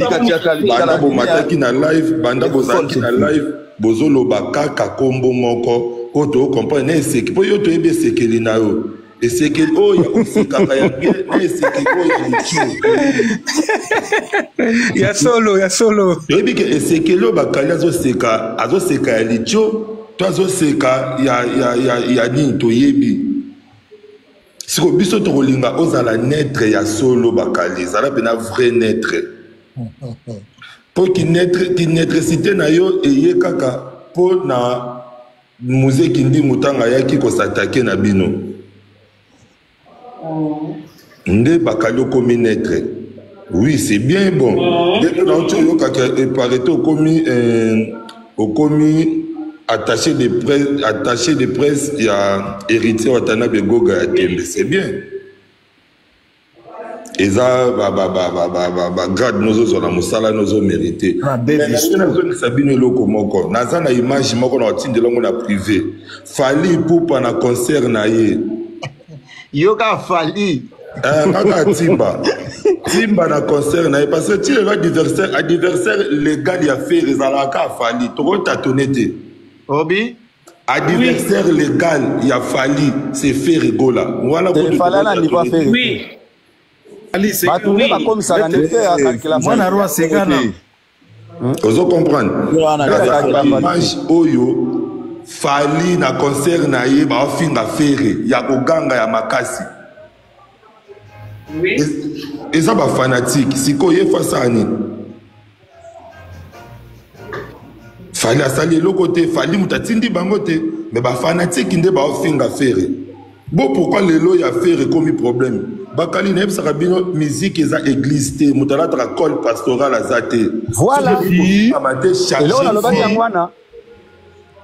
Banda bomataki na live, banda bozalaki na live, bozoloba kaka kombo moko oyo tocomprendre na eseki, mpo yo toyebi esekeli na yo, esekeli oyo ya kosekaka ya bien na esekeli oyo ya litio. Ya solo, ya solo. Toyebi ke esekeli oyo Bakali azoseka, azoseka ya litio to azoseka ya nini, toyebi. Siko biso tokolinga ozala neutre ya solo. Bakali, ezala mpena vrai neutre, mpo kineutricité na yo eye kaka mpo na Musée Kindingu, ntango ayaki kos'attaquer na bino nde Bakali okomi neutre. Oui, c'est bien. Bon, nde mpe nauti oyokaka eparete okomi. Attaché de presse, attaché de presse ya Héritier Watanabe Goga ya Tembe, c'est bien. Eza ba ba ba ba ba ba, ba grade nozozwa na mosala nozo mérité. Mais nalingi nazongisa bino eloko moko. Naza na image moko na otindela yango na privé. Fally Ipupa na concert na ye. Yoka Fally. Eh, kaka timba timba na concert na ye parce que ti lelo adversaire adversaire légal ya Ferre ezalaka kaka Fally, tokotatone te. Obi adversaire oui. légal ya Fally c'est Ferre Gola wana kutu Fally na niveau Ferre oui. Bato nde bakomisaka nde Ferre akalkila mwana roi segana. Ozo comprendre image oyo Fally na concert na ye baofinga Ferre ya koganga ya makasi. Oui. Eza ba fanatique sikoyo ye fasala nini? Fally asali eloko te, Fally moto atindi bango te, mais ba fanatique nde baofinga Ferre. Bo pourquoi lelo ya Ferre ekomi problème? Bakali nayebisaka bino musique eza église te, moto alataka col pastoral aza te. Voilà. Eloko nalobaki yango wana.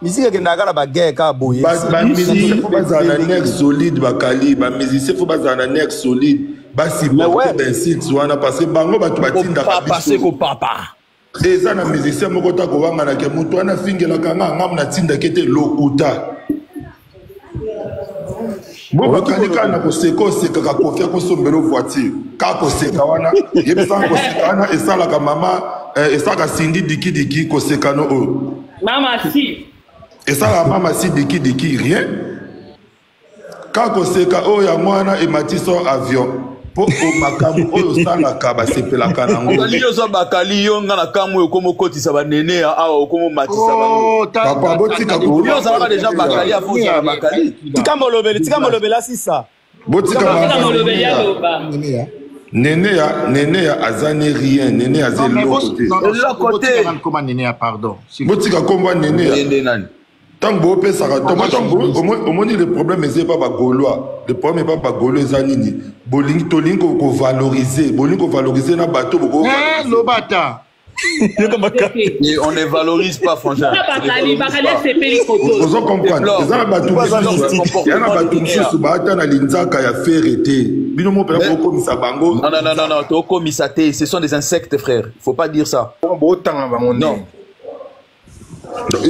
Musique ekendaka kaka na ba guerre kaka boye. Ba musicien faut bazala na nerf solide bakali, ba musicien faut bazala na nerf solide, ba supporter ba insultes wana parce que bango bato batindaka biso. Papa. Eza na musicien moko ta kowangana ke moto wana afingelaka nga nga natindaki te lokuta. Bo bakali kaka na koseka osekaka Koffi akosombela voiture kaka koseka wana yebisaka koseka wana esalaka mama eh, esalaka Cindy dikidiki koseka no oyo mama si esalaka mama si dikidiki rien kaka koseka oyo yango wana ematisa avion mpo makambo oyo osalaka basepelaka nango. Bakali yo oza bakali yo nga na kamwe okomi okotisa banene ya awa okomi omatisa bango. Papa botika yo ozalaka deja bakali afo ozala bakali. Tika molobeli, tika molobeli asisa. Botika molobeli aloba. Neneya, Neneya aza ne rien, Neneya aza eloko te. Eloko te. Botika kombo ya Neneya. Ntango bopesaka ntango omoni le problème eza epa bagaulois, le problème epa bagaulois eza nini? Bolingi tolingi kovaloriser, bolingi kovaloriser na bato boko. Lobata. Et on ne valorise pas franchement. Ozo comprendre? Eza na bato ya na bato mosusu baata na linzaka ya Ferre te. Bino mo mpenza bokomisa bango. Non non non non non, tokomisa te, ce sont des insectes frère. Faut pas dire ça. Botanga bango non.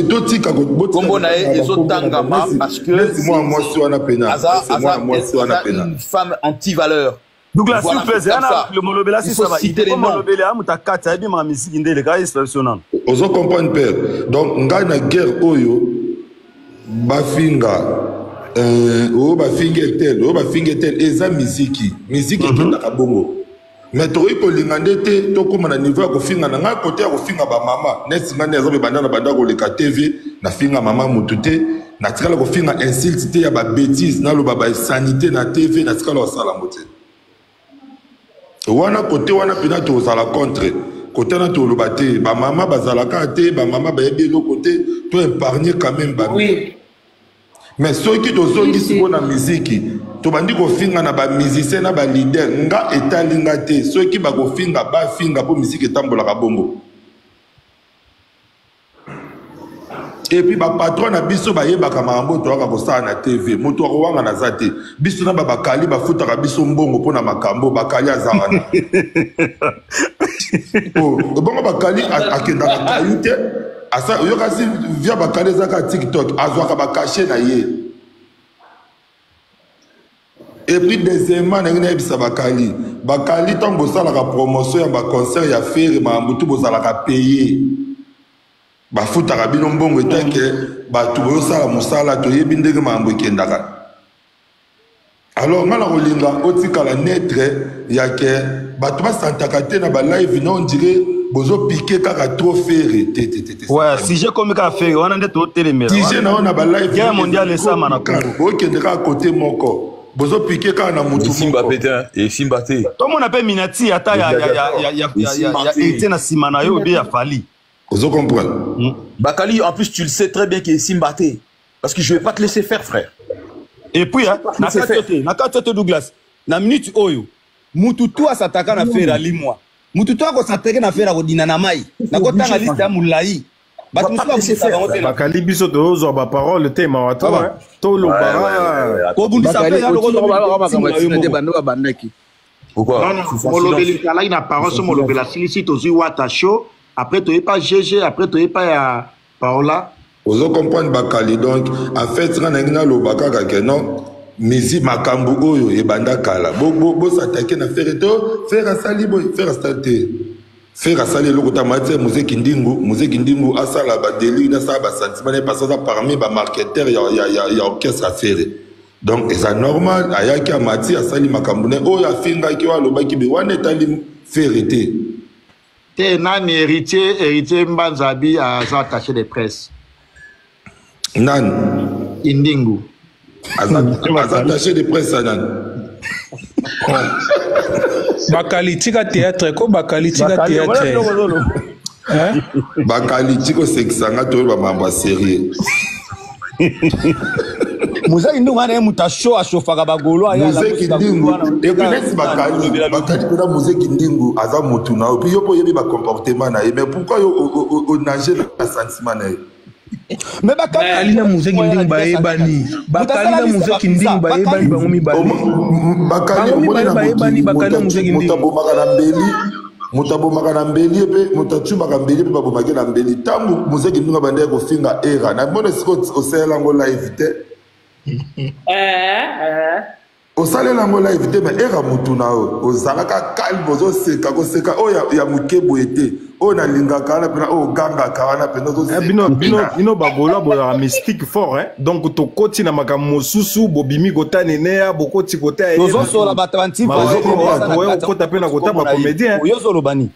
Totika kombo na ye ezotangama parce que mwa mwasi wana pena aza une femme anti-valeur. Douglas, s'il vous plaît, zana le molobela si ça va. Il faut molobela amuta kati ayebi ma musique ndele ka yesu biso nano. Ozo comprendre père. Donc ngai na guerre oyo bafinga oyo bafinga tel, oyo bafinga tel eza miziki. Miziki ekendaka bongo. Mais tokoki kolinga nde te tokóma na niveau ya kofinga na ngai kote ya kofinga bamama neti ngai nde aza bebanda na banda koleka TV nafinga mama mutu te, natikala kofinga insulte te ya babétise, naloba bainsanité na TV natikala kosala yango te. Wana kote wana mpena tozala contre kote wana toloba te bamama bazalaka te, bamama bayebi eloko te, to épargne quand même ba oui. Mais soki tozongi sikoyo na miziki tobandi kofinga na bamusicien na balider, nga etali nga te soki bakofinga bafinga mpo miziki etambolaka bongo. Et puis bapatron na biso bayebaka makambo toyaka kosala na TV, moto akowanga naza te. Biso na babakali bafutaka biso mbongo mpo na makambo bakali aza wana. Bongo bakali akendaka kayu te. Asa oyokasi via bakali ezaka TikTok azwaka bakashe na ye. Et puis deuxièmement ndenge nayebisa bakali, bakali ntango bosalaka promotion ya baconcert ya Ferre makambo tu bozalaka paye, bafutaka bino mbongo etake bato boyosala mosala, toyebi ndenge makambo ekendaka. Alors nga na kolinga otikala neutre ya ke bato basantaka te na ba live na on dirait bozo piquer kaka trop Ferre te te te te. Ouais, sujet komi kaka Ferre wana nde totelemela. Sujet na na ba live guerre mondiale esama na Congo. Bokende kaka côté moko. Bozo piquer kaka na mutu moko. Esimba pe te, esimba te. Tomona pe minati ata ya ya ya ya ya ya ya na sima na yo be ya Fally. Ozo comprendre? Bakali, en plus tu le sais très bien que esimba te. Parce que je vais pas te laisser faire, frère. Et puis, hein, na kati Douglas, na minute oyo, mutu tu asataka na Ferre ali moi. Mutu tu akosataka na Ferre akodina na mai. Nakotanga liste ya molai. Bato mosusu babundisa bango te. Bakali biso tozozwa baparole te, mawa to tolobaka. Kobundisa mpe ya lokola bando babandaki. Molobeli ezalaki na parole, so molobeli asilisi, tozwi Wata Show, après toyepa GG, après toyepa ya Paola. Ozo comprendre, Bakali? Donc en fait, nga nangi naloba kaka ke non, misi makambo oyo ebanda kala. Bosatake na Ferre to Ferre asali boye, Ferre asali te, Ferre asali eloko ta mati. Muzeki Ndingu, Muzeki Ndingu asala badélire, asala basentiment na ye, parce aza parmi bamarketeur ya orchestre ya Ferre. Donc eza normal, ayaki, amati, asali makambo na ye. Oyo afingaki, oyo alobaki be wana, etali Ferre te. Te, nani, Héritier, Héritier Mbanza abi aza attaché de presse. Nani? Indingu. Aza attaché de presse ya nani? Bakali, tika théâtre ko, Bakali, tika théâtre. Bakali, tika osekisa nga, toyeba mambo ya sérieux. Mozaki Ndungu wana ye moto asho ashofaka bagolo. Muzeki Ndingu et puis neti Bakali, Bakali mpena, Muzeki Ndingu aza motu na yo, puis yo mpo oyebi bacomportement na ye, mais pourquoi yo onage na sentiment na ye? Mais Bakali na Muzeki Ndingu bayebani, Bakali na Muzeki Ndingu bayebani bango mibale. Bakali, Bango mibale bayebani, Bakali na Muzeki moto Ndingu. abomaka na mbeli, moto abomaka na mbeli ye mpe moto acumaka mbeli mpe babomaki na mbeli. Ntango Muzeki Ndingu abandaki kofinga Era na mona, esika osalela yango live te, osalela yango live te, mais Era motu na yo ozalaka calme, ozoseka koseka oyo ya moke boye te, oyo nalingaka wana mpena, oyo ogangaka wana mpena. Eh, bino bagaulois bozalaka mystique fort, hein? Donc tokoti na makambo mosusu, bobimi kota Neneya, bokoti kota ya Tozosola bato okota mpe na kota bacomédien. Oyo ozoloba nini?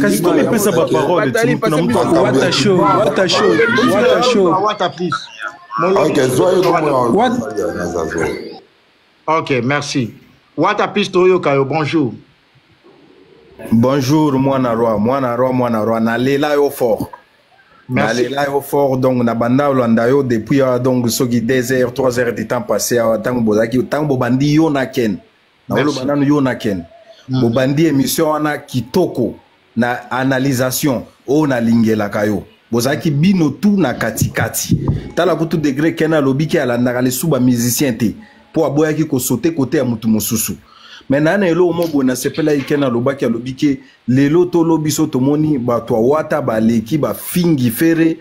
Kasi tomipesa baparole ti mutu na mutu. Wata Show, Wata Show, Wata Show. Wata, please. Ok, zwa ye komona. Ok, merci. Wata, please, toyoka yo. Bonjour. Bonjour, mwana roi, mwana roi, mwana roi, nalela yo fort. Nalela yo fort. Donc na banda olanda yo depuis awa, donc soki 2 heures, 3 heures de temps passé awa, ntango bozalaki, ntango bobandi yo na Ken, naoloba nanu yo na Ken, bobandi émission wana kitoko na analysation oyo nalingelaka yo. Bozalaki bino tu na katikati. Tala kutu degré Ken alobi ke alandaka lisusu bamusicien te mpo aboyaki kosote kote ya motu mosusu. Me na eloko mo boye nasepelaki, Ken alobaki, alobi ke lelo tolobi so tomoni bato awata baleki bafingi Ferre.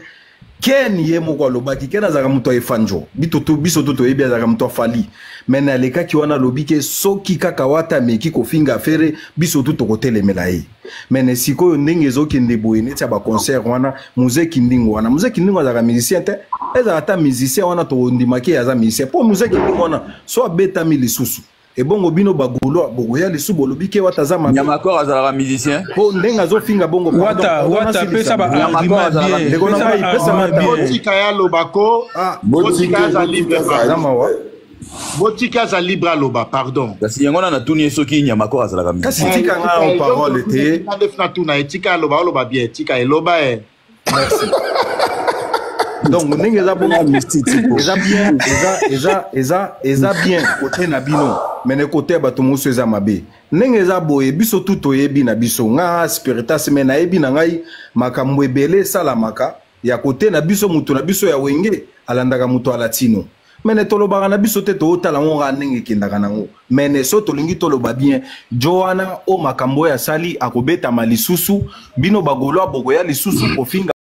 Ken ye moko alobaki, Ken azalaka moto ya Efanjo, biso to toyebi azalaka moto afali, me na alekaki wana, alobi ke soki kaka Wata ameki kofinga Ferre, biso tu tokotelemela ye. Me na sikoyo ndenge ezokende boye, neti ya baconcert wana, Muzeki Ndingo wana, Muzeki Ndingo azalaka musicien te. Ezala ata musicien wana, tokondimaki ye aza musicien, mpo Muzeki Ndingo wana so abetami lisusu, ebongo bino bagaulois bokoya lisusu bolobi ke Wata aza mabe. Nyamakor azalaka musicien? Mpo ndenge azofinga bongo. Wata, Wata, pesa ba argument bien. Ndeko na ngai, pesa argument bien. Botika ya aloba ko, botika aza libre. Aza mawa. Botika aza libre aloba, pardon. Kasi yango wana natuni ye soki Nyamakor azalaka Kasi tika ngai parole te. Natuna ye, tika aloba, oloba bien, tika eloba ye. Merci. Donc ndenge eza bongo, eza bien, eza bien kote na bino, mais na kote ya bato mosusu eza mabe. Ndenge eza boye, biso tu toyebi na biso, nga spiritas, mais nayebi na ngai makambo ebele esalamaka ya kote na biso. Moto na biso ya Wenge alandaka moto ya Latino, mene tolobaka na biso te, tootala yango kaka ndenge ekendaka nango. Mene so tolingi toloba bien, jo wana o makambo oyo asali akobetama lisusu, bino bagaulois bokoya lisusu kofinga.